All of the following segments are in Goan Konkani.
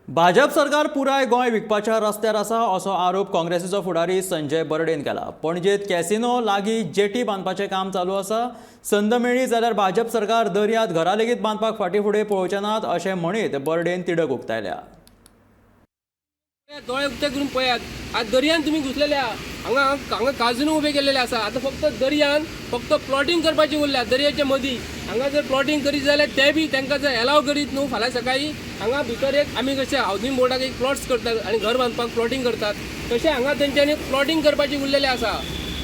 भाजप सरकार पुराय गोंय विकपाच्या रस्त्यार आसा असो आरोप काँग्रेसीचो फुडारी संजय बर्डेन केला. पणजेत कॅसिनो लागीं जेटी बांदपाचें काम चालू आसा. संद मेळ्ळी जाल्यार भाजप सरकार दर्यांत घरां लेगीत बांदपाक फाटीं फुडें पळोवचे नात अशें म्हणीत बर्डेन तिडक उक्तायल्या. दोळे उक्ते करून पळयात. आज दर्यान तुमी घुसलेले आहा. हांगा हांगा काजून उबे केल्लेले आसा. आतां फक्त दर्यान फक्त प्लॉटींग करपाची उरल्या. दर्याच्या मदीं हांगा जर प्लॉटींग करीत जाल्यार ते बी तांकां जर एलाव करीत न्हू, फाल्यां सकाळीं हांगा भितर एक आमी कशें हावजींग बोर्डाक एक प्लॉट्स करतात आनी घर बांदपाक प्लॉटींग करतात, तशें हांगा तेंच्यांनी प्लॉटींग करपाची उरलेलें आसा.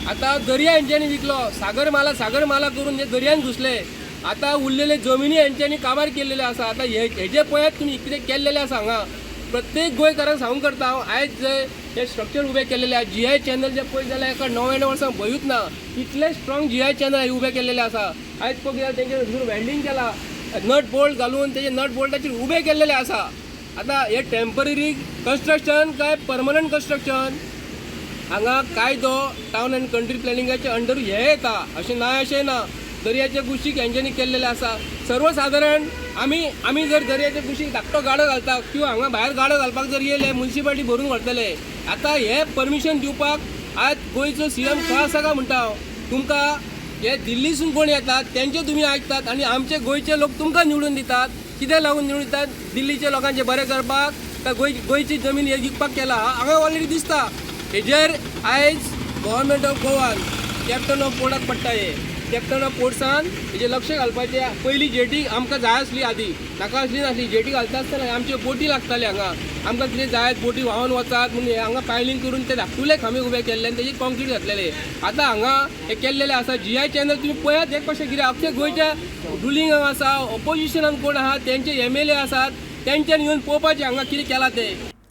आतां दर्या हेंच्यांनी विकलो, सागर माला सागर माला करून हे दर्यान घुसले. आतां उरलेले जमिनी हेंच्यांनी काबार केल्लेले आसा. आतां हे हेजे पळयात तुमी कितें केल्लेलें आसा हांगा. प्रत्येक गोंयकारांक सांगूंक करता हांव, आयज जे हे स्ट्रक्चर उबें केल्लेले आसा, जीआय चॅनल जे पळयत जाल्यार एका 99 वर्सां भंयूच ना, इतले स्ट्रॉंग जीआय चॅनल उबें केल्लेले आसा. आयज पळोवंक गेल्यार तेंचे भितर वेल्डींग केला, नट बोल्ट घालून तेजे नट बोल्टाचेर उबें केल्लेले आसा. आतां हे टेंपररी कन्स्ट्रक्शन काय परमनंट कन्स्ट्रक्शन? हांगा कायदो टावन अँड कंट्री प्लॅनिंगाचे अंडर हे येता, अशें ना, अशें ना. दर्याच्या कुशीक हेंच्यांनी केल्लेलें आसा. सर्वसादारण आमी जर दर्याच्या कुशीक धाकटो गाडो घालता किंवा हांगा भायर गाडो घालपाक जर येयले, मुन्सिपालिटी भरून व्हरतले. आतां हे परमिशन दिवपाक आज गोंयचो सीएम खंय आसा काय म्हणटा हांव तुमकां. हे दिल्लीसून कोण येतात तेंचे तुमी आयकतात आनी आमचे गोंयचे लोक तुमकां निवडून दितात. कितें लागून निवडून दितात? दिल्लीच्या लोकांचें बरें करपाक काय गोंयची जमीन हे विकपाक केला? हांगा ऑलरेडी दिसता. हेजेर आयज गव्हर्मेंट ऑफ गोवान कॅप्टन ऑफ पोर्टाक पडटा. हे कॅप्टन ऑफ पोर्ट्सान हेजेर लक्ष घालपाचें. पयली जेटी आमकां जाय आसली, आदी नाका आसली नासली. जेटी घालता आसतना आमच्यो बोटी लागताले हांगा. आमकां कितें जाय, बोटी व्हांवन वचात म्हणून हे हांगा पायलींग करून ते धाकटुले खांबे उबे केल्ले आनी तेजेर कॉन्क्रीट घातलेले. आतां हांगा हे केल्लेले आसा. जीआय चॅनल तुमी पळयात हे कशें कितें अख्खे गोंयच्या रुलींग आसा, ऑपोजिशनान कोण आहा, तेंचे एमएलए आसात, तेंच्यानी येवन पळोवपाचें हांगा कितें केलां तें.